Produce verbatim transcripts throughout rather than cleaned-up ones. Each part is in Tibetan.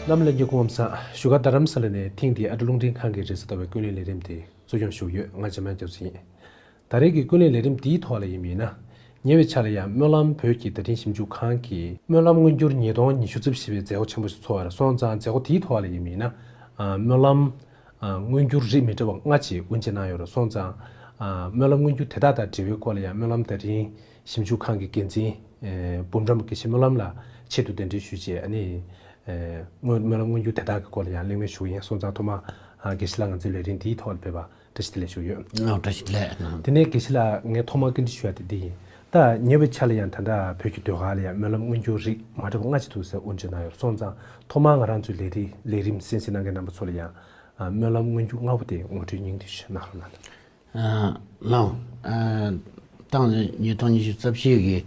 རྣམ་པ་ལྷན་རྒྱས་སྐུ་ཁམས་བཟང་། བཞུགས་སྒར་རྡ་རམ་ས་ལ་ནས་ཐེངས་འདིའི་ཨ་ཀྲུ་རླུང་འཕྲིན་ཁང་གི་རེས་གཟའ་ཟླ་བའི་ཀུན་གླེང་ལས་རིམ་དེ་གཙོ་སྐྱོང་ཞུ་གི་ཡོད། ང་འཇམ་དབྱངས་སྐྱབས་སུ་ཡིན། ད་རེས་ཀྱི་ཀུན་གླེང་ལས་རིམ་འདིའི་ཐོག་ལ་ཡིན་པ་ཡིན་ན། ཉེ་བའི་ཆར་ལ་ཡང་སྨོན་ལམ་བོད་ཀྱི་བརྡ་འཕྲིན་ཞིབ་འཇུག་ཁང་གིས་སྨོན་ལམ་མངོན་འགྱུར་ཉིས་སྟོང་ཉི་ཤུ་རྩ་བཞི་པའི་མཛད་སྒོ་ཆེན་པོ་ཞིག་ཚོགས་པར་སོང་ཙང་། མཛད་སྒོ་དེའི་ཐོག་ལ་ཡིན་པ་ཡིན་ན། ཨ། སྨོན་ལམ། ཨ། མངོན་འགྱུར་རིགས་མི་འདྲ་བ་ལྔ་ཅིག་དབུ་འབྱེད་གནང་ཡོད་རེད། སོང་ཙང་། ཨ། སྨོན་ལམ་མངོན་འགྱུར་དེ་དག་དང་འབྲེལ་བའི་སྐོར་ལ་ཡང་སྨོན་ལམ་བརྡ་འཕྲིན་ཞིབ་འཇུག་ཁང་གི་འགན་འཛིན། ཨེ། འབུམ་རམས་དགེ་བཤེས་སྨོན་ལམ་ལགས་ཆེད་དུ་གདན་འདྲེན་ཞུས་རྗེས། ཨ་ནི། ཨེ། སྔོན། སྨོན་ལམ་མངོན་འགྱུར་དེ་དག་གི་སྐོར་ལ་ཡང་གླེང་མོལ་ཞུ་གི་ཡིན། སོང་ཙང་ཐོག་མར། ཨ། དགེ་བཤེས་ལགས་ང་ཚོའི་ལས་རིམ་འདིའི་ཐོག་ལ་ཕེབས་པར་བཀྲ་ཤིས་བདེ་ལེགས་ཞུ་གི་ཡོད། ཨ། བཀྲ་ཤིས་བདེ་ལེགས། དེ་ནས་དགེ་བཤེས་ལགས། ངས་ཐོག་མར་བཀའ་འདྲི་ཞུ་ཡ་དེ་འདི་ཡིན། ད་ཉེ་བའི་ཆར་ལ་ཡང་ད་ལྟ་བོད་ཀྱི་ཟློས་གར་ལ་ཡང་སྨོན་ལམ་མངོན་འགྱུར་རིགས་མ་འདྲ་བ་ལྔ་ཅིག་འདུག་ཟེར་དབུ་འབྱེད་གནང་ཡོད། སོང་ཙང་ཐོག་མར་ང་རང་ཚོའི་ལས་རིམ། ལས་རིམ་གསན་གཟིགས་གནང་མཁན་རྣམ་པ་ཚོ་ལ་ཡང་། ཨ། སྨོན་ལམ་མངོན་འགྱུར་ལྔ་པོ་དེ་ངོ་སྤྲོད་སྙིང་བསྡུས་ཤིག་གནང་རོགས་གནང་། ཨ། ལགས། ཨ། ད་ང་ཚོ་ཉིས་སྟོང་ཉི་ཤུ་རྩ་བཞི་གི།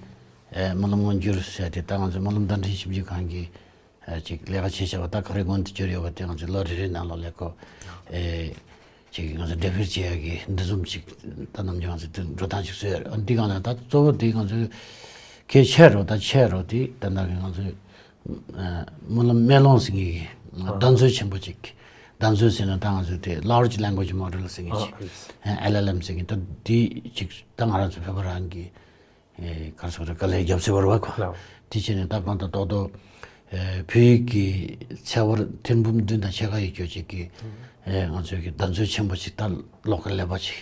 ཨ། སྨོན་ལམ་མངོན་འགྱུར་ཟེར་དེ་ད་ང་ཚོ་སྨོན་ལམ་བརྡ་འཕྲིན་ཞིབ་འཇུག་ཁང་གིས། ཨ། ཅིག་ལས་ཀ་བྱས་བྱས་པ་ད་ག་རེ་སྔོན་དུ་འབྱོར་ཡོད་པ་དེ་ང་ཚོས་ལོ་རེ་རེའི་ནང་ལོགས་ལ་ཁོ། ཨེ། ཅིག་ང་ཚོ་འགྲེམས་སྤེལ་བྱེད་ཡག་གི་འདུ་འཛོམས་ཅིག་ད་ནམ་རྒྱུན་ང་ཚོས་འགྲོ་སྟངས་ཅིག་བཟོས་ཡོད་རེད། ཨ། འདི་སྒང་ལ་ད་གཙོ་བོ་དེ་ང་ཚོའི་གལ་ཆེ་རུ། ད་ཆེ་རུ་དེ་ད་ལྟ་གི་ང་ཚོའི། ཨ། སྨོན་ལམ་མེ་ལོང་ཟེར་མཁན་གྱི། ཨ། གདམ་གསེས་ཆེན་པོ་ཅིག་གདམ་གསེས་ཟེར་ན་ད་ང་ཚོའི་དེ་Large Language Model ཟེར་མཁན་ཅིག་ཨ། ཨེལ་ཨེལ་ཨེམ་ཟེར་མཁན་ད་འདི་ཅིག་ད་ང་རང་ཚོ་བོད་པ་རང་གི། ཨེ། ག་རེ་ཟེར་དགོས་རེད། དཀའ་ལས་རྒྱབ་སྲིད་པ་རེད་པ་ཁོ། ལགས། དེ་བྱས་ནས་ད་གང་ལྟར་རྡོག་རྡོག་ཨེ། བོད་ཡིག་གི་ཚེག་བར་ཐེར་འབུམ་བདུན་དང་ཕྱེད་ཀ་ཡོད་རྒྱུ་ཅིག་གི། ཨེ། ང་ཚོའི་གི་གདམ་གསེས་ཆེན་པོ་ཅིག་ད་ཀློག་གི་ཀླད་པ་ཅིག་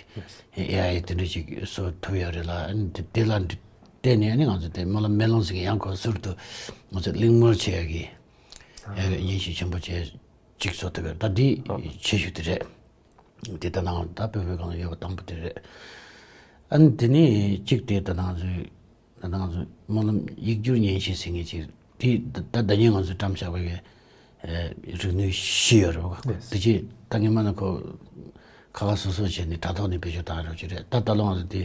ཨེ་ཨའི་དེ་འདྲ་ཅིག་བཟོ་ཐུབ་ཡོད་རེད་ལ། ཨ་ནི་དེ་དེ་ལ་བརྟེན་ནས། ཨ་ནི་ང་ཚོ་དེ་སྨོན་ལམ་མེ་ལོང་ཟེར་མཁན་ཡང་ཁོ་ཟུར་དུ་ང་ཚོ་གླེང་མོལ་བྱེད་ཡག་གི། ཨེ། ཉན་ཞིབ་ཆེན་པོ་བྱས་ཅིག་བཟོ་ཐུབ་ཡོད། ད་འདི་ཆེ་ཤོས་དེ་རེད། དེ་ལྟ་ན་ད་བོད་པའི་སྒང་ལ་ཡོད་པ་དང་པོ་དེ་རེད། ཨ་ནི་དེ་ནས་གཅིག་དེ་ད་ང་ཚོའི། ད་ང་ཚོ་སྨོན་ལམ་ཡིག་སྒྱུར་མཉེན་ཆས་ཟེར་མཁན་ཅིག་དེ་ད་ད་ཉིན་ང་ཚོས་བཀྲམ་བཞག་པའི། ཨེ། རིག་ནུས་བཞི་ཡོད་རེད་པ། ལགས། དེ་ཅིག་ད་སྔོན་མ་ནས་ཁོ་ཁ་ཁ་སོ་སོ་བྱས་ནས་དྲ་ཐོག་ནས་བེད་སྤྱོད་བཏང་རོགས་ཅིག་རེད། ད་ད་ལོ་ང་ཚོ་དེ་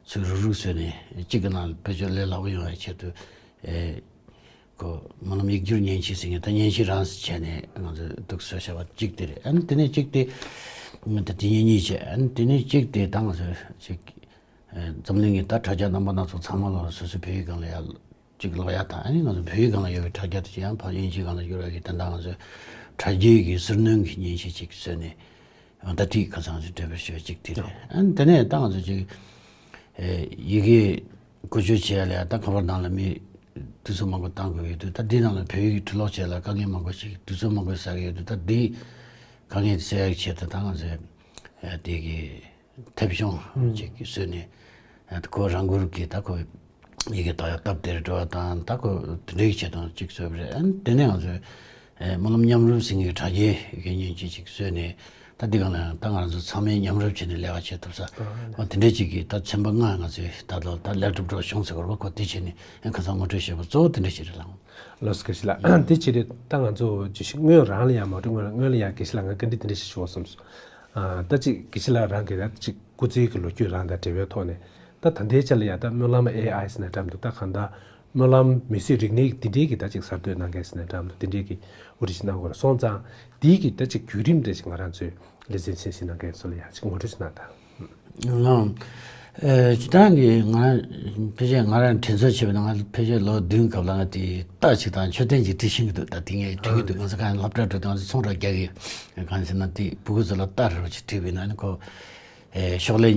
ཚུར་རུག་རུག་བཟོས་ནས་གཅིག་གི་ནང་བེད་སྤྱོད་ལས་སླ་པོ་ཡོང་བའི་ཆེད་དུ། ཨེ། ཁོ་སྨོན་ལམ་ཡིག་སྒྱུར་མཉེན་ཆས་ཟེར་མཁན་ད་མཉེན་ཆས་རང་བྱས་ནས་ང་ཚོས་འདུག་བཟོས་བྱས་པ་གཅིག་དེ་རེད། ཨ་ནི་དེ་ནས་གཅིག་དེ་ད་དེ་ཉིད་གཉིས་བྱས། ཨ་ནི་དེ་ནས་གཅིག་དེ་ད་ང་ཚོས་ཅིག་ཨེ། འཛམ་གླིང་གི་ད་དྲ་རྒྱ་རྣམ་པ་སྣ་ཚོགས་ཚང་མ་ལ་སོ་སོའི་བོད་ཡིག་སྒང་ལ་ཡར་ཅིག་ཀློག་ཡག་དང་། ཨ་ནི་ང་ཚོ་བོད་ཡིག་སྒང་ལ་ཡོད་པའི་དྲ་རྒྱ་དེ་ཅིག་ཡང་ཕར་དབྱིན་ཇིའི་སྒང་ལ་བསྒྱུར་བ་གི་ད་ལྟ་ང་ཚོས་དྲ་རྒྱའི་གི་ཟུར་སྣོན་གྱི་མཉེན་ཆས་ཅིག་བཟོས་ནས། ད་ལྟའི་ཁ་སང་ཅིག་འགྲེམས་སྤེལ་ཞུ་བ་གཅིག་དེ་རེད། ཨ་ནི་དེ་ནས་ད་ང་ཚོ་ཅིག་ཨེ། ཡི་གེ་བཀོལ་སྤྱོད་བྱེད་ཡ་ལ་ཡ་ད་ཁ་པར་ནང་ལ་མི་དུས་ཚོད་མང་པོ་བཏང་དགོས་ཡོད་དུས། ད་འདི་ནང་ལ་བོད་ཡིག་འབྲི་ཀློག་བྱེད་ཡ་ལ་དཀའ་ངལ་མང་པོ་ཞིག་དུས་ཚོད་མང་པོ་ཟ་གི་ཡོད་དུས། ད་འདི་དཀའ་ངལ་དེ་སེལ་ཡག་ཆེད་དུ་ད་ང་ཚོས་ཨེ། དེ་གི་མཐེབ་གཞོང་ཅིག་བཟོས་ནས། ཨ། ཁོ་རང་འགུལ་གྱིས་ད་ཁོ་ཡི་གེ་ལྟ་ཡ་སྟབས་བདེར་འགྲོ་བ་དང་། ད་ཁོ་དེ་འདྲའི་ཆེད་དུ་ཅིག་བཟོས་པ་རེད། ཨ་ནི་དེ་ནས་ང་ཚོས། ཨེ། སྨོན་ལམ་མཉམ་རུབ་ཟེར་མཁན་གྱི་དྲ་རྒྱའི་གི་མཉེན་ཆས་ཅིག་བཟོས་ནས། ད་འདི་སྒང་ལ་ཡང་ད་ང་རང་ཚོ་ཚང་མས་མཉམ་རུབ་བྱས་ནས་ལས་ཀ་བྱེད་ཐུབ་ས། ཨ། འོ་དེ་འདྲའི་ཅིག་གི་ད་ཚན་པ་ལྔ་ང་ཚོས་ད་ལོ་ད་ལེགས་གྲུབ་སྒྲུབ་བྱུང་ཟེར་དགོས་རེད་པ། ཁོ་དེ་བྱས་ནས། ཨེ། ཁ་སང་ངོ་སྤྲོད་བྱས་པ་གཙོ་བོ་དེ་འདྲ་ཞིག་རེད་ལགས། ལགས་སོ། དགེ་བཤེས་ལགས། དེ་བྱས་ཏེ་ད་ང་ཚོ་བརྗོད་གཞི་སྔོན་རང་ལ་ཡང་མ་འགྲོ་སྔོན་ལ། སྔོན་ལ་ཡང་དགེ་བཤེས་ལགས་ང་བཀའ་འདྲི་དེ་འདྲ་ཞིག་ཞུ་བ་བསམ་སོང་། ཨ། ད་ཅིག་དགེ་བཤེས་ལགས་རང་གིས་ད་ཅིག་སྐུ་ཚེའི་གི་ལོ་རྒྱུས་རང་དང་འབྲེལ་བའི་ཐོག་ནས། ད་ད་ལྟའི་ཆ་ལ་ཡང་ད་སྨོན་ལམ་ཨེ་ཨའི་ཟེར་ནའི་འདྲ་མི་འདུག་ད་གང་ལྟར་སྨོན་ལམ་མི་གསོད་རིག་གནས་འདི་འདྲའི་གི་ད་ཅིག་གསར་གཏོད་གནང་མཁན་ཟེར་ནའི་འདྲ་མི་འདུག་དེ་འདྲའི་གི་དབུ་ཁྲིད་ཅིག་གནང་དགོས་རེད། སོང་ཙང་འདིའི་གི་ད་ཅིག་བརྒྱུད་རིམ་འདྲ་ཞིག་ང་རང་ཚོའི་ལེ་ཚན་གསན་གཟིགས་གནང་མཁན་ཚོ་ལ་ཡང་ཅིག་ངོ་སྤྲོད་ཅིག་གནང་དང་། ལགས། ཨེ། སྤྱིར་བཏང་གི་ང་ཕལ་ཆེར་ང་རང་དྲན་གསོ་བྱས་པ་ན། ང་ཕལ་ཆེར་ལོ་བདུན་སྐབས་ལ་ང་དེ་རྟ་ཅིག་དང་མཆོད་རྟེན་ཅིག་འབྲི་ཤེས་ཀྱི་འདུག་ད་དེ་ངས་འབྲི་གི་འདུག་ང་ཚོ་གང་ཡང་སློབ་གྲྭར་འགྲོ་དུས་ང་ཚོ་ཚོང་ར་རྒྱག་གི། གང་ཟེར་ན་དེ་བུ་གུ་ཚོ་ལ་རྟ་རེ་བ་ཅིག་བྲིས་པ་ཡིན་ན། ཨ་ནི་ཁོ། ཨེ། ཤོག་ལྷེ་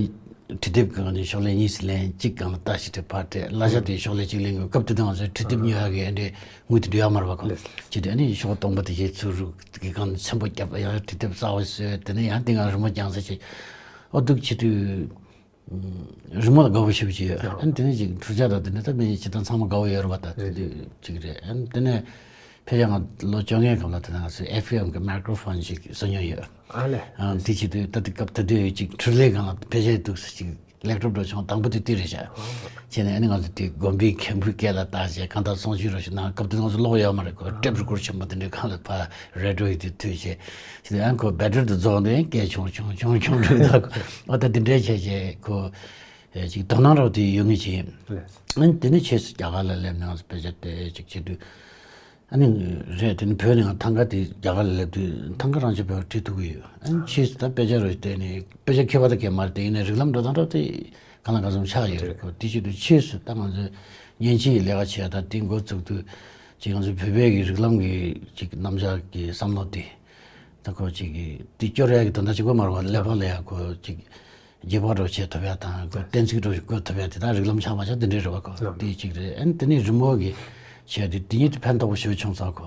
འབྲི་དེབ་གང་ནས་ཤོག་ལྷེ་གཉིས་སུ་ལེན། གཅིག་སྒང་ལ་རྟ་ཞིག་བྲིས་ཕར་སྤྲད། གླ་ཆ་དེ་ཤོག་ལྷེ་གཅིག་ལེན་དགོས། སྐབས་དེ་དུས་ང་ཚོའི་འབྲི་དེབ་ཉོ་ཡག་གི་ཨ་འདྲའི་དངུལ་དེ་འདྲ་ཡོད་མ་རེད་པ་ཁོ། ལགས། བྱས་ཏེ་ཨ་ནི་ཤོག་སྟོང་པ་དེ་བྱས་ཚུར་རུག་གི་སྒང་ནས་ཚེམ་པོ་བརྒྱབ། ཡང་འབྲི་དེབ་གསར་པ་བཟོས། དེ་ནས་ཡང་དེ་སྒང་རི་མོ་རྒྱག་ས་བྱས། ཨོ་འདུག་བྱེད་དུས། རི་མོ་ལ་དགའ་པོ་ཞེ་པོ་ཅིག་ཡོད། ཨ་ནི་དེ་ནས་ཅིག་འཕྲུལ་ཆས་དང་དེ་འདྲ་ད་མི་ཅི་དང་ཚང་མ་དགའ་པོ་ཡོད་རེད་པ། ད་དེ་དུས་ཅིག་རེད། ཨ་ནི་དེ་ནས་ཕལ་ཆེར་ང་ལོ་བཅོ་ལྔའི་སྐབས་ལ་དེ་ནས་ང་ཚོས་ཨེཕ་ཨེམ་གི་མའི་ཀྲོ་ཕོན་ཅིག་བཟོ་མྱོང་ཡོད། ཨ་ལས། ཨ། དེ་བྱེད་དུས་ད་དེ་སྐབས་དེ་དུས་ཅིག་འཕྲུལ་ལས་སྒང་ལ་ཕལ་ཆེར་འདུག་ས་ཅིག་ལེགས་གྲུབ་འགྲོ་བྱུང་། དང་པོ་དེ་དེ་རེད་ཤག་བྱས་ནས་ཨ་ནི་ང་ཚོ་དེ་དགོན་པའི་མཁན་པོའི་སྐད་ལ་བཏགས་བྱས་གང་ལྟར་སྲུང་བརྩི་རོགས་ཞུ་གནང་། སྐབས་དེ་ང་ཚོ་གློག་ཡོད་མ་རེད་ཁོ། ཊེབ་རི་ཀོར་ཆེན་པོ་དེ་འདྲའི་སྒང་ལ་ཕར་རེ་ཌི་ཡོ་ཡི་དེ་མཐུད་བྱས། དེ་ནས་ཨ་ནི་ཁོ་བེ་ཊི་རི་དེ་རྫོགས་ནས་སྐད་ཆུང་ཆུང་ཆུང་ཆུང་འགྲོ་གི་འདུག་ཨ་ད་དེ་འདྲའི་བྱས་བྱས་ཁོ། ཨེ། ཅིག་དོ་སྣང་རོགས་དེ་ཡོད་ངེས་ཅིག་ཨ་ནི་དེ་ནས་ཕྱིས་སུ་རྒྱ་གར་ལ་སླེབས་ནས་ང་ཚོ་དཔེ་ཆ་དེ་ཅིག་བྱེད་དུས། ཨ་ནི་རེད། དེ་ནས་བོད་ནས་ང་ཐང་ག་དེ་རྒྱ་གར་ལ་སླེབས་དུས་ཐང་ག་རང་ཆས་བོད་བྲིས་ཐུབ་ཀྱི་ཡོད། ཨ་ནི་ཕྱིས་སུ་ད་དཔེ་ཆ་རོགས་བལྟས་ནས་དཔེ་ཆ་མཁས་པ་དང་མཁས་མ་རེད་དེ། ཡིན་ནའི་རིགས་ལམ་འགྲོ་སྟངས་རོགས་དེ་གང་ལ་གང་འཚམ་ཆགས་ཡོད་རེད་ཁོ། དེ་བྱེད་དུས་ཕྱིས་སུ་ད་ང་ཚོས་མཉེན་ཆས་ཀྱི་ལས་ཀ་བྱེད་ཡ་ད་དེ་འགོ་བཙུགས་དུས། ཅིག་ང་ཚོའི་བོད་པའི་གི་རིགས་ལམ་གྱི་ཅིག་རྣམ་གཞག་གི་བསམ་བློ་དེ། ད་ཁོ་ཅིག་གི་དེ་སྐྱོར་ཡ་གི་དོན་དག་ཅིག་པོ་མ་རེད་པ། ཀླད་པ་ལ་ཡ་ཁོ་ཅིག་རྗེས་དཔག་འདྲ་བྱེད་ཐུབ་ཡ་དང་ཁོ་གཏན་ཚིགས་འདྲ་བཀོད་ཐུབ་ཡ་དེ་ད་རིགས་ལམ་ཆགས་མ་ཆགས་དེ་འདྲའི་རེད་པ། ཁོ་ལགས། དེ་གཅིག་རེད། ཨ་ནི་དེ་ནས་རི་མོ་གི་བྱས་དེ་དེ་ཉིད་དེ་ཕན་ཐོགས་པོ་ཞེ་པོ་བྱུང་ཚར། ཁོ་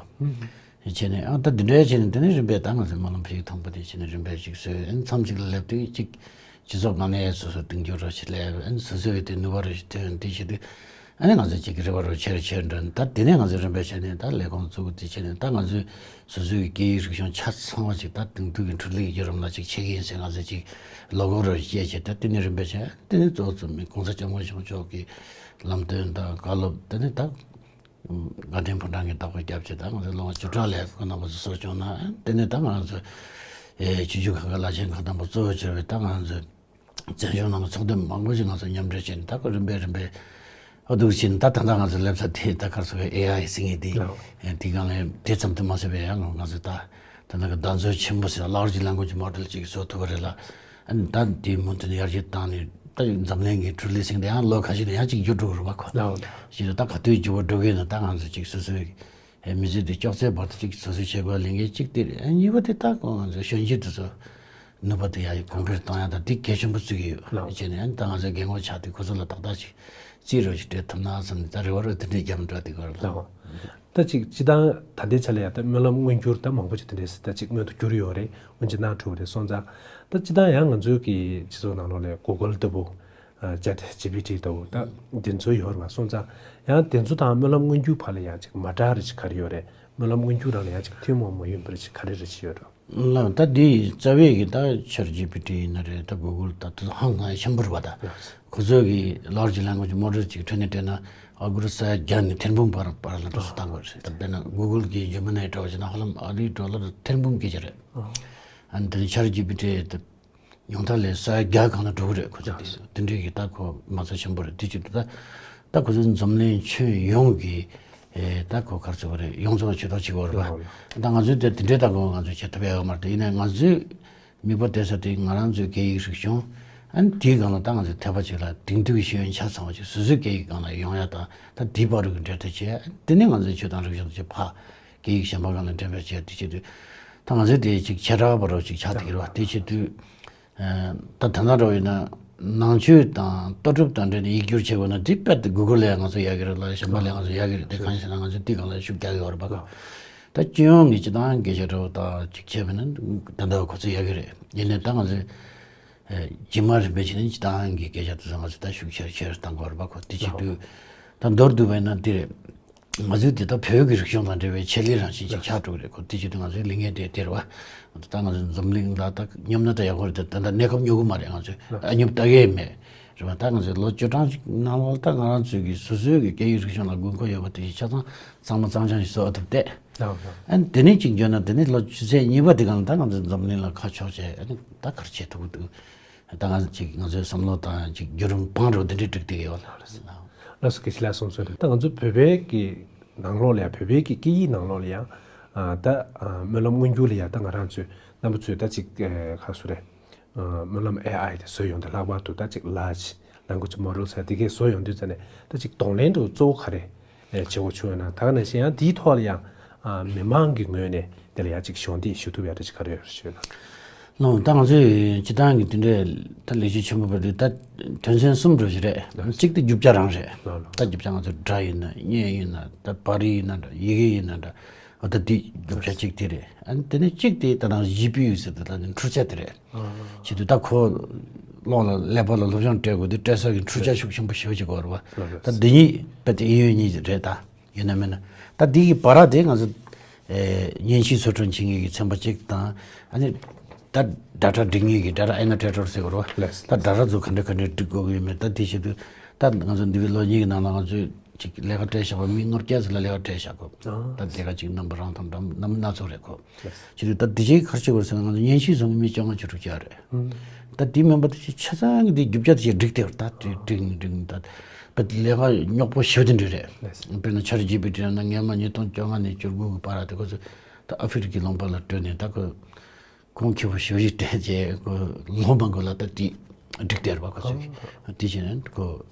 བྱས་ནས་ཨ་ད་འདི་འདྲའི་བྱས་ནས་དེ་ནས་རིམ་པས་ད་ང་ཚོའི་སྨོན་ལམ་ཕ་ཡུལ་ཐང་པོ་དེ་བྱས་ནས་རིམ་པས་ཅིག་བཟོས། ཨ་ནི་མཚམས་ཅིག་ལ་སླེབས་དུས་ཅིག་སྤྱི་ཚོགས་ནང་ནས་སོ་སོ་གདེང་འཇོག་འདྲ་ཞིག་སླེབས། ཨ་ནི་སོ་སོ་གི་དེ་ནུས་པ་འདྲ་ཞིག་ཐོན། དེ་བྱེད་དུས་ཨ་ནི་ང་ཚོ་ཅིག་རེ་བ་འདྲ་ཆེ་རུ་ཆེ་རུ་འགྲོ། ད་དེ་ནས་ང་ཚོ་རིམ་པས་བྱས་ནས་ད་ལས་ཁུངས་བཙུགས། དེ་བྱས་ནས་ད་ང་ཚོའི་སོ་སོའི་གི་སྐད་ཡིག་རིག་གཞུང་ཆ་ཚང་བ་ཅིག་ད་དེང་དུས་ཀྱི་འཕྲུལ་ལས་ཀྱི་བརྒྱུད་རིམ་ལ་ཅིག་ཆས་ཀྱི་ཡིན་ཟེར་ང་ཚོ་ཅིག་ལོ་གོ་འདྲ་ཞིག་བྱས་བྱས། ད་དེ་ནས་རིམ་པས་བྱས་དེ་ནས་གཙོ་བོ་བཙུགས་ནས་གོང་ས་སྐྱབས་མགོན་ཆེན་པོ་མཆོག་གི་ལམ་སྟོན་དང་བཀའ་སློབ། དེ་ནས་ད་དགའ་ལྡན་ཕོ་བྲང་གི་བདག་པོ་སྐྱབས་བཅོལ་ད་ང་ཚོ་ལོ་ངོ་བཅུ་ཕྲག་ལས་ཁོ་ན་པ་ཚོ་གསོ་སྐྱོང་གནང་། དེ་ནས་ད་ང་ཚོ་ཨེ་ཆོས་བརྒྱུད་ཁག་གི་བླ་ཆེན་ཁག་དང་པོ་གཙོ་བོ་བྱས་པའི་ད་ང་ཚོ་བཙན་བྱོལ་ནང་གི་ཚོགས་སྡེ་མང་པོ་ཞིག་ང་ཚོ་མཉམ་འབྲེལ་བྱས་ནས་ད་ཁོ་རིམ་པས་རིམ་པས་ཨ་འདུག་བྱས་ནས་ད་ད་ལྟ་ང་ཚོ་སླེབས་ས་དེ་ད་ག་རེ་ཟེར་ཨེ་ཨའི་ཟེར་མཁན་དེ་ལགས། ཨེ་དེ་སྒང་ལ་དེ་ཙམ་དུ་མ་ཟད་པའི་ཡང་ང་ཚོ་ད་ད་ལྟ་གི་བདག་འཛིན་ཆེན་པོ་ཟེར་Large Language Model་ཅིག་བཟོ་ཐུབ་པ་རེད་ལ། ཨ་ནི་ད་དེའི་མུ་མཐུད་ནས་ཡར་རྒྱས་བཏང་ནས་ད་འཛམ་གླིང་གི་འཕྲུལ་ལས་ཟེར་མཁན་དེ་ཡང་ལོ་ཁ་ཤས་ནས་ཡང་ཅིག་འགྱུར་འགྲོ་གི་རེད་པ། ཁོ་ལགས། ཞེས་ད་ག་དུས་འགྱུར་བ་འགྲོ་གི་ཡིན་ན་ད་ང་ཚོ་ཅིག་སོ་སོའི་ཨེ་མི་ཚེ་འདི་ལྕོགས་ཚད་བར་དུ་ཅིག་སོ་སོའི་བྱེད་དགོས་ལས་འགན་གཅིག་དེ་རེད། ཨེ་གཉིས་པ་དེ་ད་ཁོ་ང་ཚོ་གཞོན་སྐྱེས་དེ་ཚོ་ནུས་པ་དེ་ཡར་གོང་འཕེལ་གཏོང་ཡ་ད་དེ་གལ་ཆེན་པོ་བརྩི་གི་ཡོད། ལགས། བྱས་ནས་ཨ་ནི་ད་ང་ཚོའི་རྒན་གོག་ཆགས་དུས་ཁོ་ཚོ་ལ་ཏག་ཏག་ཅིག་རྩིས་རོགས་ཅིག་སྤྲད་ཐུབ་ན་བསམ་ནས་ད་རེ་བ་རེ་དེ་འདྲའི་རྒྱབ་འདྲ་དེ་ག་རེ་ལགས། ད་ཅིག་སྤྱི་བཏང་ད་ལྟའི་ཆ་ལ་ཡ་ད་སྨོན་ལམ་མངོན་གྱུར་ད་མང་པོ་ཅིག་དེ་འདྲའི་ད་ཅིག་མངོན་དུ་གྱུར་ཡོད་རེད། སྔོན་ཆད་གནང་གྲུབ་རེད་སོང་ཙང་། ད་སྤྱི་བཏང་ཡང་ང་ཚོའི་གི་སྤྱི་ཚོགས་ནང་ལོགས་ལ་Google་ལྟ་བུ། ཨ་ChatGPT་ལྟ་བུ་ད་དེ་ཚོ་ཡོད་རེད་པ། སོང་ཙང་ཡང་དེ་ཚོ་དང་སྨོན་ལམ་མངོན་གྱུར་བར་ལ་ཡང་ཅིག་མ་འདྲ་རེ་ཅིག་ག་རེ་ཡོད་རེད། སྨོན་ལམ་མངོན་གྱུར་རང་ལ་ཡང་ཅིག་ཐུན་མོང་མ་ཡིན་པ་རེ་ཅིག་ག་རེ་རེ་ཅིག་ཡོད་རེད། ལགས། ད་འདི་རྩ་བའི་གི་ད་ChatGPT་ཡིན་ན་རེད། ད་Google་ད་དེ་ཚོ་ཧང་སང་ཆེན་པོ་རེད་པ། ད་ཁོ་ཚོ་གི་Large Language Model་ཅིག་ཁྲོད་ནས་སྤྲད་ན་ཨ་གུ་རུ་ས་ཡ་བརྒྱ་ནས་ཐེར་འབུམ་བར་བར་ལ་འགྲོ་སོང་བཏང་དགོས་རེད། ད་དཔེར་ན་Google་གི་Gemini་འདྲ་བ་བྱས་ན་ཧ་ལམ་ཨ་རིའི་ཌོ་ལར་ཐེར་འབུམ་སྐད་ཆ་རེད། ཨ་ནི་དེ་ནས་ChatGPT་དེ་ཉུང་མཐའ་ལ་ས་ཡ་བརྒྱ་སྒང་ལ་འགྲོ་གི་རེད། ཁོ་ཚོ་དེ་དེ་འདྲའི་གི་ད་ཁོ་མ་རྩ་ཆེན་པོ་རེད། དེ་བྱེད་དུས་ད་ད་ཁོ་ཚོ་འཛམ་གླིང་ཁྱོན་ཡོངས་ཀྱི་ཨེ་ད་ཁོ་ག་རེ་ཟེར་དགོས་རེད། ཡོངས་རྫོགས་ཇུས་གཏོགས་བྱེད་ཀྱི་ཡོད་རེད་པ། ད་ང་ཚོས་དེ་དེ་འདྲའི་ད་ཁོ་ང་ཚོས་བྱེད་ཐུབ་ཡ་ཡོད་མ་རེད། ཡིན་ནའི་ང་ཚོས་དམིགས་པ་གཏད་ས་དེ་ང་རང་ཚོའི་སྐད་ཡིག་རིག་གཞུང་ཨ་ནི་དེའི་སྒང་ལ་ད་ང་ཚོས་འཐད་པ་ཅིག་ལ་དེང་དུས་ཀྱི་ཤེས་ཡོན་ཆ་ཚང་བ་ཅིག་སོ་སོའི་སྐད་ཡིག་སྒང་ལ་ཡོང་ཡ་དང་ད་དེའི་བར་དུ་གི་འབྲེལ་མཐུད་བྱས། དེ་ནས་ང་ཚོའི་ཆོས་དང་རིག་གཞུང་ཅིག་ཕ་སྐད་ཡིག་གཞན་པ་སྒང་ལ་འགྲེམས་སྤེལ་བྱས། དེ་བྱེད་དུས་ད་ང་ཚོའི་དེ་ཅིག་བྱེ་བྲག་པ་རོ་ཅིག་ཆགས་བསྡད་ཀྱི་རེད་པ། དེ་བྱེད་དུས། ད་ད་ལྟ་འདྲ་བོ་ཡིན་ན་ནང་ཆོས་དང་ལྟ་གྲུབ་དང་འབྲེལ་ནས་ཡིག་སྒྱུར་བྱེད་དགོས་ན་དེ་དཔེ་དེ་Google་ལ་ཡང་ང་ཚོ་ཡག་གི་རེད་ལ། གཞན་པ་ལ་ང་ཚོ་ཡག་གི་རེད། དེ་གང་ཡིན་ཟེར་ན་ང་ཚོ་དེ་སྒང་ལ་ཤུགས་རྒྱག་ཡོད་རེད་པ། ད་སྤྱི་ཡོངས་ཀྱི་སྤྱི་བཏང་སྐད་ཆ་འདྲ་བོ་དང་ཅིག་བྱས་པ་ན་ད་ལྟ་ཁོ་ཚོ་ཡག་གི་རེད། ཡིན་ནའི་ད་ང་ཚོས་རྗེས་མ་རིམ་པས་བྱས་ནས་སྤྱི་བཏང་གི་སྐད་ཆ་དེ་ཚོ་ང་ཚོས་ད་ཤུགས་ཆེར་ཆེར་གཏང་དགོས་རེད་པ། ཁོ་དེ་བྱེད་དུས་ད་མདོར་བསྡུས་པ་ཡིན་ན་དེ་རེད། ང་ཚོས་དེ་ད་བོད་ཀྱི་རིག་གཞུང་དང་འབྲེལ་བའི་ཆེད་ལས་རང་བཞིན་ཅིག་ཆགས་འགྲོ་གི་རེད། ཁོ་དེ་བྱེད་དུས་ང་ཚོའི་ལས་འགན་དེ་དེ་རེད་པ། ད་ང་ཚོ་འཛམ་གླིང་ལ་ད་སྙོབ་ན་ད་ཡག་པོ་རེད། ད་ད་ལྟ་གནས་སྐབས་སྙོབ་གི་མ་རེད། ང་ཚོས་ཨ་སྙོབ་ལྟ་གི་མེད་རེད་པ། ད་ང་ཚོས་ལོ་བཅུ་གྲངས་ཅིག་ནང་ལོགས་ད་ང་རང་ཚོའི་གི་སོ་སོའི་གི་སྐད་ཡིག་རིག་གཞུང་ལ་དགོས་མཁོ་ཡོད་པ་དེ་ཆ་ཚང་གཙང་མ་གཙང་རྐྱང་ཞིག་བཟོ་ཐུབ་སྟེ། ཨ་ནི་དེ་ནས་ཅིག་འཇོན་ན་དེ་ནས་ལོ་བཅུ་ཚེག་གཉིས་པ་དེ་གང་ལ་ད་ང་ཚོ་འཛམ་གླིང་ལ་ཁ་ཕྱོགས་བྱས་ཨ་ནི་ད་ག་རེ་བྱེད་ཐུབ་ཀྱི་འདུག་ད་ང་ཅིག་ང་ཚོའི་བསམ་བློ་དང་ཅིག་བརྒྱུད་རིམ་བང་རུ་འདི་འདྲའི་སྒྲིག་བསྡད་ཡོད་ལ། ལགས་སོ། དགེ་བཤེས་ལགས་གསུངས་ཚུལ་རེད། ད་ང་ཚོ་བོད་པའི་གི་ནང་ལོགས་ལ་ཡང་བོད་པའི་གི་སྐད་ཡིག་ནང་ལོགས་ལ་ཡང་ཨ་ད་ཨ་སྨོན་ལམ་མངོན་གྱུར་ལ་ཡང་ད་ང་རང་ཚོའི་རྣམ་པ་ཚོས་ད་ཅིག་ཨ་ག་རེ་ཟེར་རེད། ཨ་སྨོན་ལམ་ཨེ་ཨའི་དེ་བཟོས་ཡོང་དུས་ལྷག་པར་དུ་ད་ཅིག་Large Language Model་ཟེར་དེ་གས་བཟོས་ཡོང་དུས་ཙ་ནས་ད་ཅིག་གདོང་ལེན་འདྲ་བོ་གཙོ་བོ་ག་རེ་ཨེ་བྱེད་དགོས་བྱུང་ཡོད་ན། ད་ག་ནང་བཞིན་ཡང་དེའི་ཐོག་ལ་ཡང་ཨ་མི་མང་གི་ངོས་ནས་དེ་ལ་ཡང་ཅིག་གཞོགས་འདེགས་ཞུ་ཐུབ་ཡ་འདྲ་ཅིག་ག་རེ་ཡོད་རེད་ཞུས་ན། ལགས། ད་ང་ཚོས་སྤྱི་བཏང་གི་དེ་འདྲའི་ད་ལས་གཞི་ཆེན་པོ་བར་དུ་ད་དོན་ཚན་གསུམ་འདྲ་ཞིག་རེད། ལགས། གཅིག་དེ་རྒྱུ་ཆ་རང་རེད། ལགས་ལགས། ད་རྒྱུ་ཆ་ང་ཚོ་སྒྲ་ཡིན་ན་བརྙན་ཡིན་ན་ད་པར་རིས་ཡིན་ན་འདྲ་ཡི་གེ་ཡིན་ན་འདྲ། འོ་ད་དེ་རྒྱུ་ཆ་གཅིག་དེ་རེད། ཨ་ནི་དེ་ནས་གཅིག་དེ་ད་ནང་ཇི་པི་ཡུ་ཟེར་དེ་ད་ནི་འཕྲུལ་ཆས་དེ་རེད། ཨ། བྱེད་དུས་ད་ཁོ་གློག་ལ་ཀླད་པ་ལ་སློབ་སྦྱོང་སྤྲད་དགོས་དུས་སྤྲད་ས་གི་འཕྲུལ་ཆས་ཤུགས་ཆེན་པོ་ཞེ་པོ་ཅིག་དགོས་རེད་པ། ལགས་ལགས། ད་འདི་གཉིས་དཔེ་དེ་ཨེ་ཡོད་གཉིས་རེད་ད། ཡིན་ན་མིན་ན། ད་འདི་གི་བར་དེ་ང་ཚོ་ཨེ་མཉེན་ཆས་ཚོ་སྐྲུན་བྱེད་མཁན་གྱི་ཚན་པ་གཅིག་དང་། ཨ་ནི་ད་ཌ་ཊ་སྒྲིག་མཁན་གྱི་ཌ་ཊ་ཨེ་ན་ཊེ་ཊར་ཟེར་དགོས་རེད་པ། ལགས། ད་ཌ་ཊ་ཚོ་ག་འདྲ་ག་འདྲ་སྒྲིག་དགོས་ཀྱི་ཡོད་མེད། ད་དེ་བྱེད་དུས་ད་ང་ཚོ་འདས་པའི་ལོ་གཉིས་ཀྱི་ནང་ལ་ང་ཚོས་ཅིག་ལས་ཀ་སྤྲད་བཞག་པ་མི་ལྔ་བརྒྱ་ཙམ་ལ་ལས་ཀ་སྤྲད་བཞག་གོ། ཨ། ད་ལས་ཀ་ཅིག་རྣམ་པ་རང་དང་འདྲ་རྣམ་སྣ་ཚོགས་རེད་གོ། ལགས། བྱེད་དུས་ད་དེ་རྗེས་ག་རེ་བྱེད་དགོས་ཟེར་ན་ང་ཚོ་མཉེན་ཆས་བཟོ་མཁན་མི་བཅོ་ལྔ་བཅུ་དྲུག་བརྒྱ་རེད། ཨང་། ད་དེའི་མིན་པ་དེ་ཆ་ཆ་ཚང་གི་དེ་རྒྱུ་ཆ་དེ་ཅིག་སྒྲིག་བསྡད་པ་རེད། ད་དེ་སྒྲིག་མི་སྒྲིག་མི་ད་དཔེ་ལས་ཀ་རྙོག་པོ་ཞེ་པོ་དེ་འདྲ་རེད། ལགས། དཔེར་ན་ཆར་རྒྱས་པའི་དུས་ན་སྔོན་མ་ཉིས་སྟོང་བཅོ་ལྔ་ནས་བཅུ་དགུ་གི་བར་དེ་ཁོ་ཚོ་ད་ཨ་ཧྥེ་རི་ཁའི་ལུང་པ་ལ་བྲོས་ནས་ད་ཁོ་གོང་ཁེ་པོ་ཞེ་པོ་ཞིག་སྤྲད་རྗེས་ཁོ་ལོ་མང་པོ་ལ་ད་དེ་སྒྲིག་བསྡད་པ་ཁོ་ཚོས། ཨང་། དེ་བྱས་ནས་ཁོ་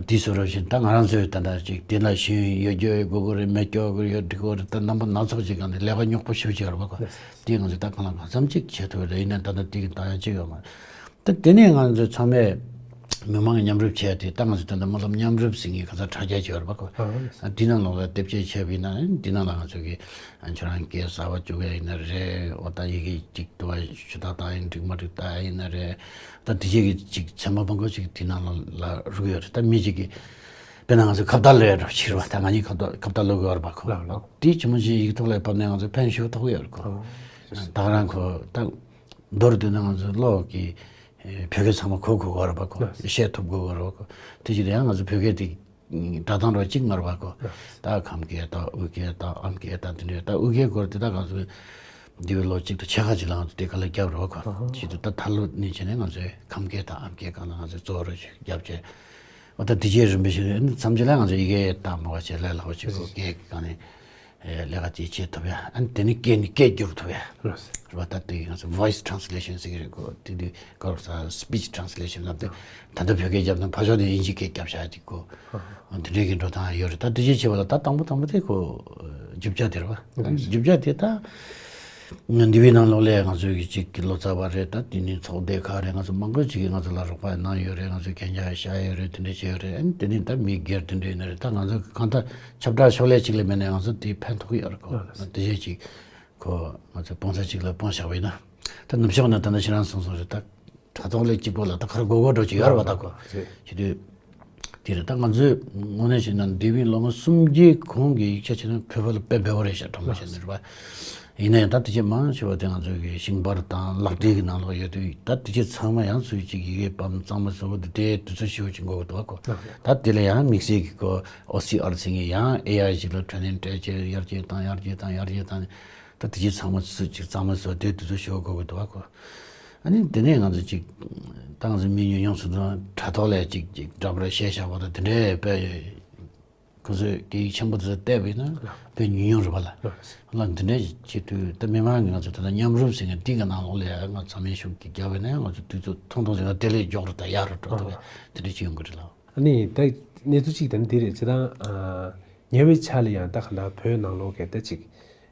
དེའི་བཟོ་འདྲ་བཞིན་ད་ང་རང་ཚོའི་ད་ལྟ་ཅིག་དེ་ལ་ཤེས་ཡོན་ཡོད་རྒྱུ་ཡོད་དགོས་ཀྱི་རེད། མེད་རྒྱུ་ཡོད་དགོས་རེད། འགྲིག་གི་རེད། ད་རྣམ་པ་སྣ་ཚོགས་ཅིག་སྒང་ནས་ལས་ཀ་རྙོག་པོ་ཞེ་པོ་ཅིག་ཡོད་རེད་པ་ཁོ། དེ་ང་ཚོས་ད་གང་ལ་གང་འཚམ་ཅིག་བྱེད་ཐུབ་ཡོད་རེད། ཡིན་ན་ད་ལྟ་དེ་གི་ད་ཡང་ཅིག་ཡོད་མ་རེད། ད་དེ་ནས་ང་ཚོས་ཚང་མས་མི་མང་གི་མཉམ་རུབ་བྱས་ཏེ་ད་ང་ཚོས་ད་ལྟ་སྨོན་ལམ་མཉམ་རུབ་ཟེར་མཁན་ག་ཚོད་དྲ་རྒྱ་ཅིག་ཡོད་རེད་པ་ཁོ། ཨ། དེ་ནང་ལོགས་ལ་དེབ་སྐྱེལ་བྱས་པ་ཡིན་ན་དེ་ནང་ལ་ང་ཚོས་ཀྱི་ཁྱོད་རང་སྐད་གསར་པ་བཅུག་ཡ་ཡིན་ན་རེད། འོ་ད་ཡི་གེ་གཅིག་ཏུ་བ་ཞུ་དག་བཏང་ཡིན་འགྲིག་མ་འགྲིག་ལྟ་ཡ་ཡིན་ན་རེད། ད་དེ་རྗེས་ཀྱི་ཅིག་ཚན་པ་མང་པོ་ཅིག་དེ་ནང་ལ་རུག་ཡོད་རེད། ད་མི་གཅིག་གིས་དཔེར་ན་ང་ཚོ་ཁ་བརྡ་ལབ་ཡ་འདྲ་ཕྱིར་བ་ད་ང་གཉིས་ཁ་བརྡ་ཁ་བརྡ་ལབ་དགོས་ཡོད་རེད་པ་ཁོ། ལགས་ལགས། དེ་ཇི་མ་ཇི་བཞིན་ཡིག་ཐོག་ལ་ཕབ་ནས་ང་ཚོ་ཕན་ཞེ་པོ་ཐོགས་ཡོད་རེད་ཁོ། ཨོ། ད་ག་རང་ཁོ་ད་མདོར་བསྡུས་ན་ང་ཚོ་ཀློག་གི་བོད་སྐད་ཚང་མ་གོ་དགོས་ཀྱི་རེད་པ་ཁོ། ལགས། བཤད་ཐུབ་དགོས་ཀྱི་རེད་པ་ཁོ། དེ་བཞིན་ཡང་ང་ཚོ་བོད་སྐད་དེ་སྒྲ་གདངས་རོ་གཅིག་མ་རེད་པ་ཁོ། ད་ཁམས་སྐད་དང་དབུས་སྐད་དང་ཨམ་སྐད་དང་དེ་འདྲའི་ད་དབུས་སྐད་སྐོར་དེ་ད་ང་ཚོས་འདས་པའི་ལོ་གཅིག་དང་ཕྱེད་ཀ་ཅིག་ལ་ང་ཚོ་དེ་ག་ལ་བརྒྱབ་རེད་པ་ཁོ། ཨ་ཧ། ཞེས་དུས་ད་ད་ལོ་ནས་བྱས་ནས་ང་ཚོས་ཁམས་སྐད་དང་ཨམ་སྐད་སྒང་ལ་ང་ཚོས་གཙོ་བོ་རེ་ཞིག་བརྒྱབ་བྱས། འོ་ད་དེ་རྗེས་རིམ་པས་ཞིག་མཚམས་ཅིག་ལ་ང་ཚོས་ཡི་གེ་དང་མ་བ་བྱས་ལས་སླ་པོ་ཅིག་གོ། སྐད་ཀྱི་སྒང་ནས་ལས་ཀ་དེ་བྱེད་ཐུབ་ཡ། ཨ་ནི་དེ་ནས་སྐད་ནས་སྐད་བསྒྱུར་ཐུབ་ཡ། རེད་པ། ད་དེ་ང་ཚོ་voice translation ཟེར་གི་རེད་གོ། དེ་དུས་ག་རེ་ཟེར་speech translation ལབ་དུས་ད་ལྟ་བོད་སྐད་བརྒྱབ་ན་ཕར་ཕྱོགས་ནས་དབྱིན་ཇིའི་སྐད་བརྒྱབ་བཞག་ཡ་དེ་གོ། དེ་འདྲའི་གི་འགྲོ་སྟངས་ཡོད་རེད། ད་དེ་རྗེས་བྱས་པ་ལ་ད་དང་པོ་དང་པོ་དེ་ཁོ་རྒྱུ་ཆ་དེ་རེད་པ། རེད། རྒྱུ་ཆ་དེ་ད་འདས་པའི་ནང་ལོགས་ལ་ང་ཚོའི་གི་གཅིག་གི་ལོ་ཙཱ་བ་རེད། ད་དེ་ནས་ཚོགས་སྡེ་ཁག་རེད། ང་ཚོ་མང་པོ་ཅིག་གིས་ང་ཚོ་ལ་རོགས་པ་གནང་ཡོད་རེད། ང་ཚོས་མཁྱེན་རྒྱ་བཞག་ཡོད་རེད། དེ་འདྲ་བྱས་ཡོད་རེད། ཨ་ནི་དེ་ནས་ད་མི་སྒེར་དེ་འདྲ་ཡིན་ན་རེད། ད་ང་ཚོ་གང་ལྟར་ཁྱབ་བསྒྲགས་ཕྱོགས་ལས་གཅིག་ལས་མེད་ནའི་ང་ཚོ་དེ་ཕན་ཐོགས་ཀྱི་ཡོད་རེད་གོ། ལགས་སོ། དེ་བཞིན་ཅིག་ཁོ་ང་ཚོ་སྤོན་ས་གཅིག་ལ་སྤུངས་བཞག་པ་ཡིན་ན། ད་ནུབ་ཕྱོགས་ནས་ད་ནི་ཁྱེད་རང་གསུངས་སོང་རེད། ད་དྲ་ཐོག་ལས་གཅིག་པོ་ལ་ད་ག་རེ་དགོས་དགོས་འགྲོ་གི་ཡོད་རེད་པ། ད་གོ་རེད། བྱེད་དུས་དེ་རེད། ད་ང་ཚོས་དངོས་གནས་བྱས་ན་འདས་པའི་ལོ་ངོ་སུམ་བརྒྱའི་གོང་གི་ཡིག་ཆ་བྱས་ན་བོད་པ་ལ་དཔེ་འབེལ་བ་རེད་ཤག་གྲོགས་མོ་བྱས་ནས་རེད་པ། ཡིན་ན་ཡང་ད་དེ་ཆེས་མང་ཆེ་བ་དེ་ང་ཚོའི་གི་ཤིང་པར་དང་ལག་བྲིས་ཀྱི་ནང་ལོགས་ཡོད་དུས། ད་དེ་ཆེས་ཚང་མ་ཡང་ཚུལ་གཅིག་ཡི་གེ་པའམ་གཙང་མ་བཟོ་དགོས་དུས་དེ་དུས་ཚོད་ཞེ་པོ་ཅིག་འགོར་གི་འདུག་གོ། ད་དེ་ལ་ཡང་དམིགས་བསལ་གྱི་ཁོ་ཨོ་སི་ཨར་ཟེར་མཁན་ཡང་ཨེ་ཨའི་ཞིག་ལ་ཊེ་རེ་ནིང་སྤྲད་བྱས་ཡར་རྒྱས་བཏང་ཡར་རྒྱས་བཏང་ཡར་རྒྱས་བཏང་ནས་ད་དེ་ཆེས་ཚང་མ་ཚུལ་གཅིག་གཙང་མ་བཟོ་དེ་དུས་ཚོད་ཞེ་པོ་འགོར་གི་འདུག་གོ། ཨ་ནི་དེ་ནས་ང་ཚོ་ཅིག་ད་ང་ཚོ་མི་ཉུང་ཉུང་སུ་དང་དྲ་ཐོག་ལ་ཅིག་ཅིག་འདྲ་པར་བཤད་བཞག་པ་དང་དེ་འདྲའི་དཔེ། ཁོ་ཚོས་སྐད་ཡིག་ཆེན་པོ་དེ་ཚོ་བལྟས་པ་ཡིན་ན་དཔེ་ཉུང་ཉུང་རེད་པ་ལགས། ལགས། ལགས་འདི་འདྲའི་བྱེད་དུས་ད་མི་མང་གིས་ང་ཚོ་ད་ལྟ་མཉམ་རུབ་ཟེར་མཁན་འདི་གི་ནང་ལོགས་ལ་ཡང་ང་ཚང་མས་ཤུགས་ཀྱིས་བརྒྱབ་པ་ཡིན་ན་ཡང་ང་ཚོ་དུས་ཚོད་ཐུང་ཐུང་ཞིག་ལ་དེ་ལས་མགྱོགས་རུ་ད་ཡག་རུ་འགྲོ་ཐུབ་པ་དེ་འདྲ་ཅིག་ཡོང་གི་རེད་ལགས། ཨ་ནི་ད་གནས་ཚུལ་གཅིག་དེ་ནི་འདི་རེད། སྤྱིར་བཏང་ཨ་ཉེ་བའི་ཆར་ལ་ཡང་ད་ག་ད་བོད་ནང་ལོགས་ཀྱི་ད་ཅིག་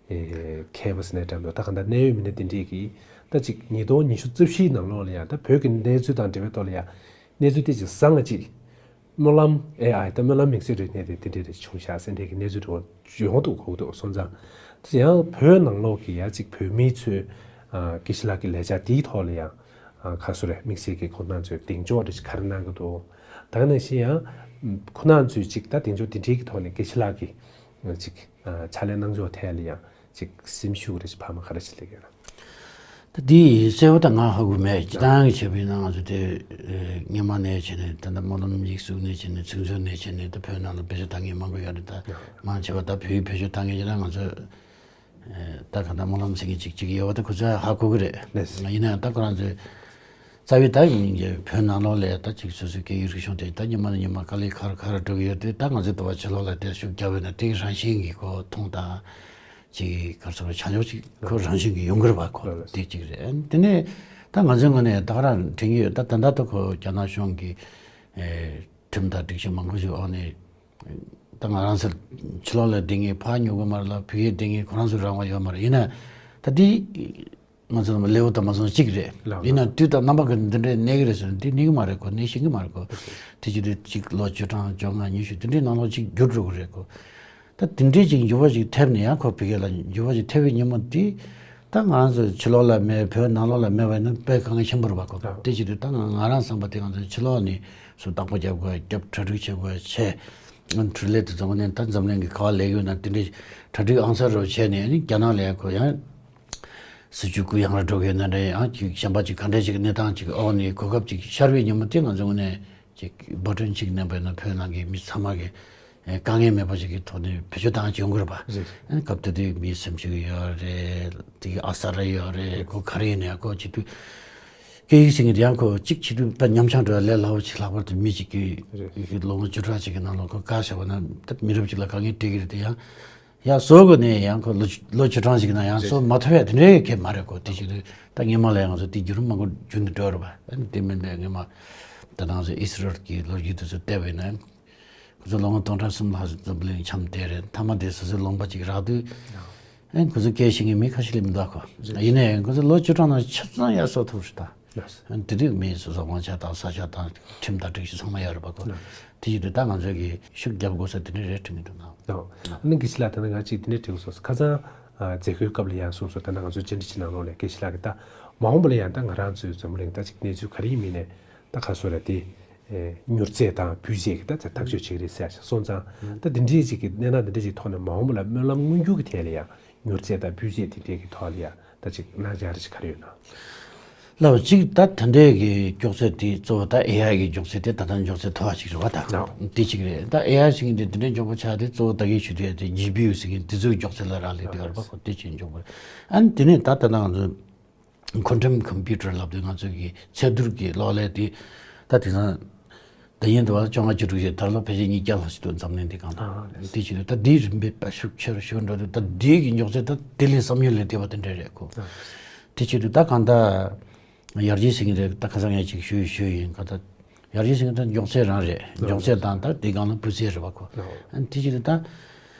ཨེ་མཁས་པ་ཟེར་ནའི་འདྲ་འདུག་ད་ག་ད་གནད་ཡོད་མི་སྣ་དེ་འདྲས་ཀྱིས་ད་ཅིག་ཉིས་སྟོང་ཉི་ཤུ་རྩ་བཞིའི་ནང་ལོགས་ལ་ཡང་ད་བོད་ཀྱི་གནས་ཚུལ་དང་འབྲེལ་བའི་ཐོག་ལ་ཡང་གནས་ཚུལ་དེ་ཅིག་བཟང་ང་ཅིག་སྨོན་ལམ་ཨེ་ཨའི་ད་སྨོན་ལམ་དམིགས་བསལ་རིག་གནས་དེ་དེ་འདྲས་རེ་བྱུང་ཤག་ཟེར་འདྲས་ཀྱི་གནས་ཚུལ་འདྲ་བོ་ཡོང་འདུག་གོ་འདུག་སོང་ཙང་། དེ་ཡང་བོད་ནང་ལོགས་ཀྱི་ཡ་གཅིག་བོད་མི་ཚོས་ཨ་དགེ་བཤེས་ལགས་ཀྱི་ལས་འཆར་དེའི་ཐོག་ལ་ཡང་ཨ་ག་རེ་ཟེར་རེད། དམིགས་བསལ་གྱི་ཁོང་རྣམ་ཚོས་གདེང་འཇོག་རེ་ཞིག་ག་རེ་གནང་གི་འདུག་ད་ག་ནང་བཞིན་ཡང་ཁོང་རྣམ་ཚོས་གཅིག་ད་གདེང་འཇོག་དེ་འདྲའི་གི་ཐོག་ནས་དགེ་བཤེས་ལགས་ཀྱི་ཨ་གཅིག་ཨ་ཕྱག་ལས་གནང་ཕྱོགས་ཐད་ལ་ཡང་གཅིག་སེམས་ཤུགས་རེ་ཞིག་འཕར་མ་ག་རེ་ཞིག་སླེབས་ཀྱི་ཡོད་ན། ད་དེ་གསལ་པོ་ད་ང་ཧ་གོ་མེད། སྤྱིར་བཏང་གི་བྱས་པ་ཡིན་ན་ང་ཚོ་དེ་ཨེ་སྔོན་མ་ནས་བྱས་ནས་ད་ལྟ་སྨོན་ལམ་ཡིག་གཟུགས་ནས་བྱས་ནས་ཚིག་མཛོད་ནས་བྱས་ནས་ད་བོད་ནང་ལ་བེད་སྤྱོད་བཏང་མཁན་མང་པོ་ཡོད་རེད། ད་མང་ཆེ་བ་ད་བོད་ཡིག་བེད་སྤྱོད་བཏང་མཁན་བྱས་ན་ང་ཚོ་ཨེ་ད་ག་ད་སྨོན་ལམ་ཟེར་མཁན་ཅིག་ཅིག་ཡོད་པ་ད་ཁོ་ཚོས་ཧ་གོ་གི་རེད། ལགས། ཡིན་ན་ཡང་ད་ཁོ་རང་ཚོས་རྩ་བའི་ད་ཡིན་གྱི་བོད་ནང་ལོགས་ལ་ད་ཅིག་སོ་སོའི་སྐད་ཡིག་རིག་གཞུང་དེ་ད་ཉི་མ་ནས་ཉི་མ་དཀའ་ལས་ཁག་རུ་ཁག་རུ་འགྲོ་གི་ཡོད་དུས། ད་ང་ཚོས་དུ་བ་ཕྱི་ལོགས་ལ་དེ་ཤུགས་རྒྱབ་པ་ཡིན་ན་དེ་རང་བཞིན་གྱིས་ཁོ་མཐོང་དང་ཅིག་ག་རེ་ཟེར་བ་ཆ་འཇོག་ཅིག་ཁོ་རང་བཞིན་གྱིས་ཡོང་གི་རེད་པ། ཁོ་དེ་གཅིག་རེད། དེ་ནས་ད་ང་ཚོའི་ངོས་ནས་ད་ག་རང་དྲན་གྱི་ཡོད། ད་ད་ལྟ་ད་ཁོ་རྒྱ་ནག་གཞུང་གི་ཨེ་ཁྲིམས་དང་སྒྲིག་གཞི་མང་པོ་ཞིག་འོག་ནས་ད་ང་རང་ཚོ་ཕྱི་ལོགས་ལ་བསྡད་མཁན་ཕར་ཉོ་གི་མ་རེད་ལ། བོད་ཡིག་བསྡད་མཁན་ཁོ་རང་ཚོ་རང་དབང་ཡོད་མ་རེད། ཡིན་ན་ད་དེ་ང་ཚོ་ལ་ལེའུ་དང་མ་སོང་གཅིག་རེད། ལགས། ཡིན་ན་དུས་དང་རྣམ་པ་ཀུན་འདི་འདྲའི་གནས་ཀྱི་རེད་ཟེར་ན་འདི་གནས་ཀྱི་མ་རེད་ཁོ། གནས་ཤེས་ཀྱི་མ་རེད་ཁོ། དེ་བྱེད་དུས་གཅིག་ལོ་བཅུ་གྲངས་བཅོ་ལྔ་ཉི་ཤུ་དེ་འདྲའི་ནང་ལོགས་གཅིག་འགྱུར་འགྲོ་གི་རེད་ཁོ། ད་དེ་འདྲའི་ཅིག་འགྱུར་བ་ཅིག་ཐེབས་ནས་ཡང་ཁོ་ཕ་གི་ལ་འགྱུར་བ་ཅིག་ཐེབས་པའི་ཉིན་མོ་དེ་ད་ང་རང་ཚོ་ཕྱི་ལོགས་ལ་མེད་བོད་ནང་ལོགས་ལ་མེད་པ་ཡིན་ན་དཔེ་དཀའ་ངལ་ཆེན་པོ་རེད་པ་ཁོ། ལགས། དེ་བྱེད་དུས་ད་ང་ང་རང་བསམ་པ་དེ་ང་ཚོ་ཕྱི་ལོགས་ནས་སུ་བདག་པོ་རྒྱབ་དགོས། རྒྱབ་གྲ་སྒྲིག་བྱེད་དགོས་བྱས། ཨ་འཕྲུལ་ལས་དེ་ཚོ་ནས་ད་འཛམ་གླིང་གི་ག་བ་ལས་ཡོད་ན་དེ་འདྲའི་གྲ་སྒྲིག་ཨང་གསར་རུ་བྱས་ནས་ཨ་ནི་རྒྱ་ནག་ལ་ཡང་ཁོ་ཡང་སྲིད་ཇུས་གུ་ཡངས་ར་འགྲོ་གི་ཡོད་ན་འདྲ། ཡང་ཅིག་གཞན་པ་ཅིག་ག་འདྲ་ཅིག་གནས་སྟངས་ཅིག་འོག་ནས་གོ་སྐབས་ཅིག་ཤར་བའི་ཉིན་མོ་དེ་ང་ཚོ་ངོས་ནས་ཅིག་བོ་ཊོན་ཅིག་མནན་པ་ཡིན་ན་བོད་ནང་གི་མི་ཚང་མ་གི་ཨེ་དཀའ་ངལ་མེད་པ་ཞིག་གི་ཐོག་ནས་བེད་སྤྱོད་བཏང་ཅིག་ཡོང་གི་རེད་པ། རེད། ཨ་ནི་སྐབས་དེ་དུས་མི་སེམས་ཤུགས་ཡོད་རེད། དེ་གི་ཨ་ས་ར་ཡོད་རེད། ཁོ་ག་རེ་ཡིན་ན་ཡང་ཁོ་བྱེད་དུས་སྐད་ཡིག་ཟེར་མཁན་དེ་ཡང་ཁོ་གཅིག་བྱེད་དུས་དཔེ་ཉམས་ཆག་འགྲོ་ཡ་ལས་སླ་པོ་ཅིག་ལྷག་པར་དུ་མི་གཅིག་གིས་རེད། ལོ་ངོ་བཅུ་ཕྲག་ཅིག་གི་ནང་ལ་ཁོ་བཀག་བཞག་པ་ན་ད་མི་རབས་ཅིག་ལ་དཀའ་ངལ་འཕྲད་ཀྱི་རེད་དེ། ཡང་ཡ་བཟོ་དགོས་ནས་ཡང་ཁོ་ལོ་ལོ་བཅུ་གྲངས་ཤིག་ན་ཡང་བཟོ་མ་ཐུབ་ཡ་དེ་འདྲའི་གལ་མ་རེད་ཁོ། དེ་བྱེད་དུས་ད་སྔོན་མ་ལ་ཡང་ང་ཚོ་དེ་བརྒྱུད་རིམ་མང་པོ་བརྒྱུད་ནས་འགྲོ་ཡ་རེད་པ། ཨ་ནི་དེ་མིན་པའི་སྔོན་མ་ད་ང་ཚོ་ཨི་སི་རལ་གྱི་ལོ་རྒྱུས་དེ་ཚོ་བལྟས་པ་ཡིན་ན་ ཚོ་ལོ་ངོ་སྟོང་ཕྲག་གསུམ་ལྷག་འཛམ་གླིང་འཁྱམས་བསྡད་རེད། མཐའ་མ་དེ་སོ་སོའི་ལུང་པ་ཅིག་རག་དུས། ཨེ་ཁོ་ཚོ་སྐད་ཤེས་མཁན་མི་ཁ་ཤས་ལས་མི་འདུག་གོ། ཡིན་ནའི་ཁོ་ཚོ་ལོ་བཅུ་གྲངས་ནང་ཆ་ཚང་ཡར་སོ་ཐུབ་རེད་ད། ལགས་སོ། དེ་དུས་མི་སོ་སོ་དབང་ཆ་དང་ས་ཆ་དང་ཁྲིམས་དང་སྒྲིག་གཞི་ཚང་མ་ཡོད་རེད་པ་གོ། ལགས་སོ། དེ་བཞིན་དུ་ད་ང་ཚོས་ཀྱི་ཤུགས་རྒྱབ་དགོས་ས་དེ་འདྲ་རེད་དྲན་གྱི་འདུག་ན། ལགས། ཨ་ནི་དགེ་བཤེས་ལགས་ད་ནི་ང་གཅིག་དེ་འདྲ་དྲི་དགོས་སོང་། ཁ་སང་ཨ་མཛད་སྒོའི་སྐབས་ལ་ཡང་གསུངས་སོང་། ད་ནི་ང་ཚོ་བཅར་འདྲི་བྱེད་ནང་ལོགས་ལ་དགེ་བཤེས་ལགས་ཀྱིས་ད་མ་འོངས་པ་ལ་ཡང་ད་ང་རང་ཚོའི་འཛམ་བུ་གླིང་ད་ཅིག་གནས་ཚུལ་ག་རེ་ཡིན་མིན་ནས་ད་ག་སོ་ར་དེ་ཨེ་མྱུར་ཚད་དང་འཕུལ་ཚད་ཀྱི་ད་ཐག་གཅོད་བྱེད་ཀྱི་རེད་ཟེར་ཞིག་སོང་ཙང་། ད་དེ་འདྲའི་ཅིག་གི་གནས་སྟངས་དེ་འདྲ་ཅིག་ཐོག་ནས་མ་འོངས་པ་ལ་སྨོན་ལམ་མངོན་འགྱུར་གྱི་ཐད་ལ་ཡང་མྱུར་ཚད་དང་འཕུལ་ཚད་དེ་འདྲའི་གི་ཐོག་ལ་ཡང་ད་ཅིག་གནང་བྱ་རེ་ཞིག་ག་རེ་ཡོད་ན། ལགས་སོ། གཅིག་ད་ད་ལྟའི་གི་མགྱོགས་ཚད་དེ་གཙོ་བོ་ད་ཨེ་ཨའི་གི་མགྱོགས་ཚད་དེ་ད་ལྟ་མགྱོགས་ཚད་མཐོ་བ་ཞིག་རེད་བ་ད། ལགས། དེ་གཅིག་རེད། ད་ཨེ་ཨའི་ཟེར་མཁན་དེ་དེ་འདྲའི་མགྱོགས་པོ་ཆགས་དེ་གཙོ་བོ་ད་གིན་ཞུ་དུས་དེ་ཇི་པི་ཡུ་ཟེར་མཁན་དེ་ཚོའི་མགྱོགས་ཚད་ལ་རག་ལས་བསྡད་ཡོད་རེད་པ་ཁོ། དེ་ཅིག་མགྱོགས་པོ་རེད། ཨ་ནི་དེ་ནས་ད་ད་ལྟ་ང་ཚོ་ཁོན་ཊམ་ཁམ་པུ་ཊར་ལབ་དུས་ང་ཚོ་གི་ཚད་བསྡུར་གྱི་གློག་ཀླད་དེ་ད་དེང་སང་ད་ཡིན་དུ་བ་བཅོ་ལྔ་བཅུ་དྲུག་བཞི་ད་ལོ་ཕལ་ཆེར་ཉིས་བརྒྱ་ལྷག་ཞིག་འདུག་འཛམ་གླིང་འདི་གང་ལྟར། ཨ་ལགས། དེ་བྱེད་དུས་ད་འདིའི་རིམ་པས་དཔེ་ཤུགས་ཆེ་རུ་ཆེ་རུ་འགྲོ་དུས་ད་འདིའི་གི་མགྱོགས་ཚད་ད་དེ་ལས་བསམ་ཡུལ་ལས་འདས་པ་དེ་འདྲ་རེད་ཁོ། ཨ་ལགས། དེ་བྱེད་དུས་ད་གང་ལྟར་ཡར་རྒྱས་ཟེར་གྱི་རེད། ད་ཁ་སང་ངས་ཅིག་ཞུས་ཞུས་ཡིན། གང་ལྟར་ཡར་རྒྱས་ཟེར་གྱི་ད་མགྱོགས་ཚད་རང་རེད། ཨ་ལགས། མགྱོགས་ཚད་དང་ད་དེ་གང་ལ་འཕུལ་ཚད་རེད་བ་ཁོ། ཨ་ལགས། ཨ་དེ་བྱེད་དུས་ད་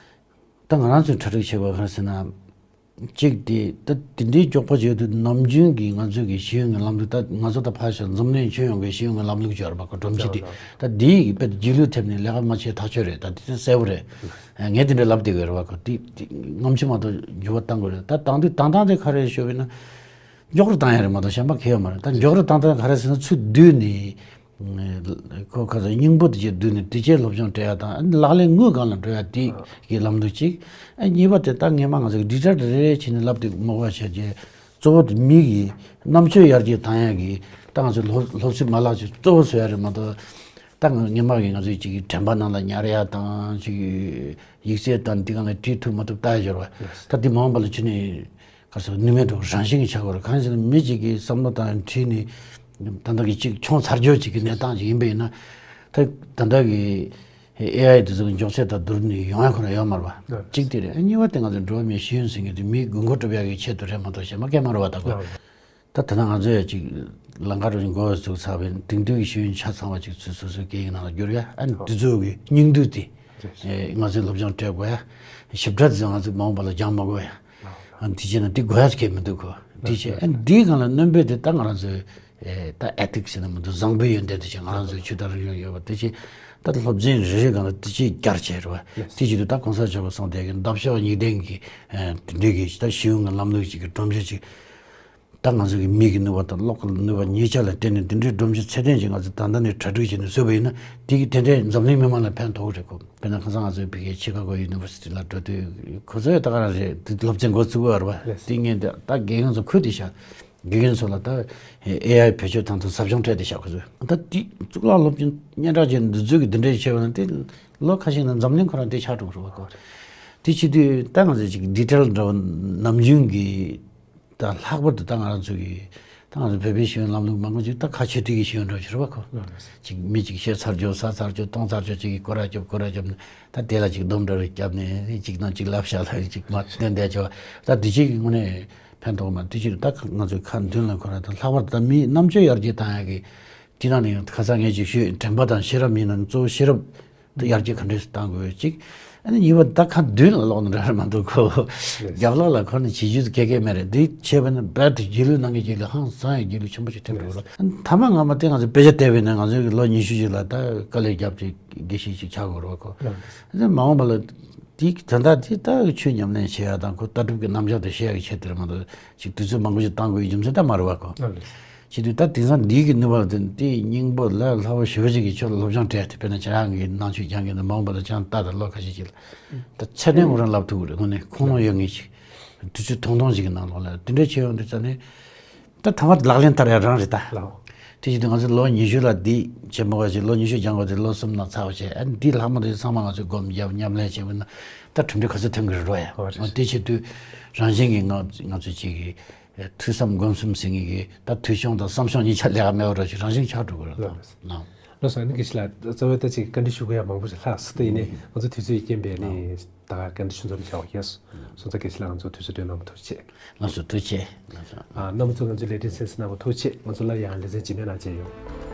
ད་ང་རང་ཚོས་གྲ་སྒྲིག་བྱེད་དགོས་ག་རེ་ཟེར་ན། གཅིག་དེ་ད་དེ་འདྲའི་མགྱོགས་པོ་བྱེད་དུས་ནམ་རྒྱུན་གྱི་ང་ཚོའི་གི་ཤེས་ཡོན་གྱི་ལམ་ལུགས། ད་ང་ཚོ་ད་ཕར་བཞག་འཛམ་གླིང་ཁྱོན་ཡོངས་ཀྱི་ཤེས་ཡོན་གྱི་ལམ་ལུགས་ཅིག་ཡོད་རེད་པ་ཁོ། སྒྲོམ་གཞི་དེ། ལགས། ད་འདིའི་གི་དཔེ་རྒྱུས་ལོན་ཐེབས་ནས་ལས་ཀ་མ་བྱས་ཐག་ཆོད་རེད། ད་དེ་གསལ་པོ་རེད། ངས་དེ་འདྲ་ལབ་བསྡད་ཀྱི་ཡོད་རེད་པ་ཁོ། དེ་དེ་སྔོན་ཆད་མ་གཏོགས་འགྱུར་བ་གཏང་དགོས་རེད། ད་དང་དུས་དང་ཐང་དེ་ག་རེ་ཤོད་པས་ན། མགྱོགས་རུ་བཏང་ཡ་རེད་མ་གཏོགས་གཞན་པ་གང་ཡང་མ་རེད། ད་མགྱོགས་རུ་བཏང་སྟངས་ག་རེ་ཟེར་ན། ཚུར་བསྡུས་ནས་ཁོ་ག་ཚོད་སྙིང་པོ་དེ་ཅིག་བསྡུས་ནས་དེ་ཅིག་སློབ་སྦྱོང་སྤྲད་ཡ་དང་། ཨ་ནི་ལག་ལེན་དངོས་སྒང་ལ་འགྲོ་ཡ་དེ་གི་ལམ་ལུགས་གཅིག་ཨ་གཉིས་པ་དེ་ད་སྔས་མ་ང་ཚོ་གི་ཌི་ཊེལ་རེ་རེ་བྱས་ནས་ལབ་དེ་མ་དགོས་པ་བྱས་རྗེས། གཙོ་བོ་དེ་མི་གི་རྣམ་དཔྱོད་ཡར་རྒྱས་བཏང་ཡ་གི་ད་ང་ཚོའི་སློབ་སློབ་གསོའི་མ་ལག་ཅིག་གཙོ་བོ་བཟོ་ཡ་རེད་མ་གཏོགས། ད་ང་སྔས་མ་གི་ང་ཚོའི་ཅིག་གི་དྲན་པ་ནང་ལ་ཉར་ཡ་དང་། ཅིག་ཡིག་ཚད་དང་འདི་སྒང་ལ་བྲིས་ཐུབ་མ་ཐུབ་ལྟ་ཡ་སྦྱོར་བ། ད་འདི་མ་འོངས་པ་ལ་ཁྱོན་ནས་ག་རེ་ཟེར། ནུས་མེད་འགྲོ། རང་བཞིན་གྱི་ཆགས་དགོས་རེད། གང་ཡིན་ཟེར་ན་མི་གཅིག་གིས་བསམ་བློ་བཏང་བྲིས་ནས་ད་ལྟ་གི་གཅིག་བྱུང་ཚར་རྒྱུ་གཅིག་གི་གནས་སྟངས་ཅིག་ཡིན་པ་ཡིན་ན། ད་ད་ལྟ་གི་ཨེ་ཨའི་དེ་ཚོ་གི་མགྱོགས་ཚད་དང་བསྡུར་ནས་ཡོང་ཡ་ཁོ་རང་ཡོད་མ་རེད་པ། གཅིག་དེ་རེད། གཉིས་པ་དེ་ང་ཚོ་འགྲོ་བ་མིའི་ཤེས་ཡོན་ཟེར་མཁན་དེ་མིའི་དགོས་མཁོ་སྒྲུབ་ཡ་གི་ཆེད་དུ་རེད་མ་གཏོགས་གཞན་པ་གང་ཡང་མ་རེད་པ། ད་གོ། ད་ད་ལྟ་ང་ཚོ་ཡ་ཅིག་ལམ་ཁ་རུ་འགོ་བཙུགས་ཚར་བའི་དེང་དུས་ཀྱི་ཤེས་ཡོན་ཆ་ཚང་བ་ཅིག་ཚུར་སོ་སོའི་སྐད་ཡིག་ནང་ལ་བསྒྱུར་ཡ། ཨ་ནི་དེ་ཚོ་གི་སྙིང་བསྡུས་དེ་ཨེ་ང་ཚོས་སློབ་སྦྱོང་སྤྲད་དགོས་ཡ། ཞིབ་ཕྲ་དེ་ཚོ་ང་ཚོས་མ་འོངས་པ་ལ་སྦྱང་མ་དགོས་ཡ། ཨ་དེ་བྱས་ན་དེ་དགོས་ཡ་གང་ཡང་མི་འདུག་གོ། དེ་བྱས་ཨ་ནི་དེའི་སྒང་ལ་སྣོན་པ་དེ་ད་ང་རང་ཚོའི་ཨེ་ད་ཨེ་ཐིག་ཟེར་ན་མི་འདུག་བཟང་པོའི་ཡོན་ཏན་དེ་བྱས་ང་རང་ཚོའི་ཆོས་དང་རིག་གཞུང་ཡོད་པ་དེ་བྱས། ད་སློབ་ཚན་རེ་རེ་སྒང་ལ་དེ་བྱས་རྒྱ་ཆེ་རེད་པ། དེ་བྱེད་དུས་ད་གོང་ས་མཆོག་གིས་གསུངས་དེ་གི་འདབ་གཤོག་གཉིས་ལྡན་གྱི་ཨེ་དེ་འདྲའི་གི་ད་ཤེས་ཡོན་གྱི་ལམ་ལུགས་ཅིག་གི་སྒྲོམ་གཞི་ཅིག་ད་ང་ཚོ་གི་མིག་གི་ནུས་པ་དང་ཀློག་གི་ནུས་པ་གཉིས་ཆ་ལ་བརྟེན་ནས་འདི་འདྲའི་སྒྲོམ་གཞི་ཚད་ལྡན་ཅིག་ང་ཚོ་ད་ལྟ་ནས་གྲ་སྒྲིག་བྱས་ནས་བཟོས་པ་ཡིན་ན། དེ་གི་དེ་འདྲའི་འཛམ་གླིང་མི་མང་ལ་ཕན་ཐོགས་གི་རེད་ཁོ། དཔེར་ན་ཁ་སང་ང་ཚོའི་ཕ་གིའི་ཆི་ཁ་གོ་ཡུ་ནི་ཝར་སི་ཊི་ལ་འགྲོ་དུས་ཁོ་ཚོ་ཡང་ད་ག་རང་རེད། དེ་སློབ་ཚན་འགོ་བཙུགས་པ་རེད་པ། དེ་ངས་འདི་ད་དགེ་རྒན་ཚོ་ཁུར་ཏེ་བཞག་དགེ་རྒན་ཚོ་ལ་ད་ཨེ་ཨའི་བེད་སྤྱོད་བཏང་ཐུབ་ཟབ་སྦྱོང་སྤྲད་དེ་བཞག་ཁོ་ཚོས། ད་དེ་གཙུག་ལག་སློབ་ཆེན་སྙན་གྲགས་ཅན་འདི་ཚོས་གི་འདི་འདྲའི་བྱས་པ་ན། དེ་ལོ་ཁ་ཤས་ནང་འཛམ་གླིང་ཁོ་རང་དེ་ཆགས་འགྲོ་གི་རེད་པ་ཁོ། དེ་བྱེད་དུས་ད་ང་ཚོས་ཅིག་ཌི་ཊེལ་འདྲ་བ་ནམ་རྒྱུན་གྱི་ད་ལྷག་པར་དུ་ད་ང་རང་ཚོ་གི་ད་ང་ཚོ་བོད་པའི་ཤེས་ཡོན་ལམ་ལུགས་མང་པོ་ཅིག་ད་ཁ་ཆེ་དུས་ཀྱི་ཤེས་ཡོན་འདྲ་བ་ཅིག་རེད་པ་ཁོ། ཅིག་མི་ཅིག་བཤད་ཚར་རྒྱུ་ཟ་ཚར་རྒྱུ་གཏོང་ཚར་རྒྱུ་ཅིག་གི་སྐོར་ར་རྒྱབ་སྐོར་ར་རྒྱབ་ནས། ད་དེ་ལ་ཅིག་སྡོམ་འདྲ་རེ་བརྒྱབ་ནས་ཅིག་ནང་ཅིག་ལབ་བཞག་ལ་ཅིག་མ་བསྟན་བསྡད་ཅིག་པ། ད་དེ་ཅིག་གི་དངོས་གནས་ཕན་ཐོགས་མ། དེ་ཅིག་ད་ང་ཚོའི་ཁ་མདུན་ལ་ཁོ་ར་ད་ལྷག་པར་དུ་ད་མིའི་རྣམ་དཔྱོད་ཡར་རྒྱས་བཏང་ཡག་གི་དེ་ནང་ནས་ཁ་སང་ངས་ཅིག་ཞུས། དྲན་པ་དང་ཤེས་རབ་ཡིན་ན་གཙོ་བོ་ཤེས་རབ་དེ་ཡར་རྒྱས་ག་འདྲས་སུ་གཏང་དགོས་ཅིག་ཨ་ནི་གཉིས་པ་ད་ཁ་མདུན་ལ་ཀློག་ནི་འདྲ་རེད་མ་གཏོགས་ཁོ་རྒྱབ་ལོགས་ལ་ཁོ་ནི་བྱེད་རྒྱུ་ག་གེ་མེད་རེད། འདི་བྱས་པ་ནི་རྦད་དེ་རྒྱུས་ལོན་གནང་མཁན་ཅིག་ལ་ཧང་སང་ཡང་རྒྱུས་ལོན་ཆེན་པོ་ཞིག་ཐེབས་འགྲོ་གི་རེད། ཨ་ནི་མཐའ་མ་སྔ་མ་དེ་ང་ཚོས་དཔེ་ཆ་བལྟས་པ་ཡིན་ན་ང་ཚོས་ལོ་ཉི་ཤུ་ཅིག་ལ་ད་དཀའ་ལས་བརྒྱབ་ཅིག་དགེ་བཤེས་ཅིག་ཆགས་དགོས་རེད་པ་ཁོ། ཨ་ནི་མ་འོངས་པ་ལ་དེ་ད་ལྟ་དེ་ད་ཆོས་ཉམས་ལེན་བྱེད་ཡ་དང་ཁོ་ལྟ་གྲུབ་ཀྱི་རྣམ་གཞག་དེ་ཤེས་ཡ་གི་ཆེད་དུ་རེད་མ་གཏོགས་ཅིག་དུས་ཚོད་མང་པོ་ཞིག་བཏང་དགོས་ཡའི་རྒྱུ་མཚན་ད་མ་རེད་པ་ཁོ། བྱེད་དུས་ད་དེང་སང་འདི་གི་ནུས་པ་ལ་བརྟེན་ཏེ་སྙིང་པོ་ལས་སླ་པོ་ཞེ་པོ་ཅིག་གི་ཆོས་ལ་སློབ་སྦྱོང་སྤྲད་དེ། དཔེར་ན་ཁྱེད་རང་གིས་ནང་ཆོས་སྦྱང་གི་འདུག་མ་འོངས་པ་ལ་ཁྱེད་རང་ལྟ་དང་ལོ་ཁ་ཤས་ཅིག་ལ་ད་ཚད་ལྡན་ཁོ་རང་ལབ་ཐུབ་ཀྱི་རེད། དངོས་གནས་ཁུངས་ལུང་ཡོད་ངེས་ཅིག་དུས་ཚོད་ཐུང་ཐུང་ཞིག་གི་ནང་ལོགས་ལ་དེ་འདྲ་བྱས་ཡོང་དུས་ཙ་ནས། ད་ཐ་མ་ལག་ལེན་བསྟར་ཡ་རང་རེད་ད། ལགས། དེ་བཞིན་དུ་ང་ཚོ་ལོ་ཉི་ཤུ་ལ་འདི་བྱེད་མ་དགོས་ཅིག་ལོ་ཉི་ཤུ་སྦྱང་དགོས་དེ་ལོ་གསུམ་ནང་ཚར་བ་བྱས། ཨ་ནི་འདི་ལྷག་མ་དེ་ཚང་མ་ང་ཚོས་སྒོམ་རྒྱབ་ཉམས་ལེན་བྱས་པ་ན་ད་གྲུབ་འབྲས་ག་ཚོད་ཐོན་གྱི་རེད་རོ་ཡ། ཨོ་རེད། དེ་བྱེད་དུས་རང་བཞིན་གྱིས་ང་ང་ཚོས་ཅིག་གི་ཐོས་བསམ་སྒོམ་གསུམ་ཟེར་མཁན་གྱི་ད་ཐོས་བྱུང་དང་བསམ་བྱུང་གཉིས་ཆ་ལས་ཀ་མེད་པ་འདྲ་ཞིག་རང་བཞིན་ཆགས་འགྲོ་གི་རེད་ད། ལགས། ལགས་སོ། ཨ་ནི་དགེ་བཤེས་ལགས་རྩ་བའི་ད་ཅིག་བཀའ་འདྲི་ཞུ་དགོས་ཡ་མང་པོ་ཞིག་ལྷག་སོང་། ད་ཡིན་ནའི་ང་ཚོ་དུས་ཚོད་ཀྱི་རྐྱེན་པས་ནི་ད་ག་བཀའ་འདྲི་ཞུ་མཚམས་བཞག་པ་ཡིན། སོང་ཙང་དགེ་བཤེས་ལགས་ང་ཚོ་དུས་ཚོད་བཏོན་གནང་བ་ཐུགས་རྗེ་ཆེ། ལགས་སོ། ཐུགས་རྗེ་ཆེ། ལགས་སོ། ཨ་རྣམ་པ་ཚོ་ང་ཚོའི་ལས་རིམ་གསན་གཟིགས་གནང་བ་ཐུགས་རྗེ་ཆེ། ང་ཚོ་སླར་ཡང་ལེ་ཚན་རྗེས་མའི་ནང་མཇལ་ཡོང་།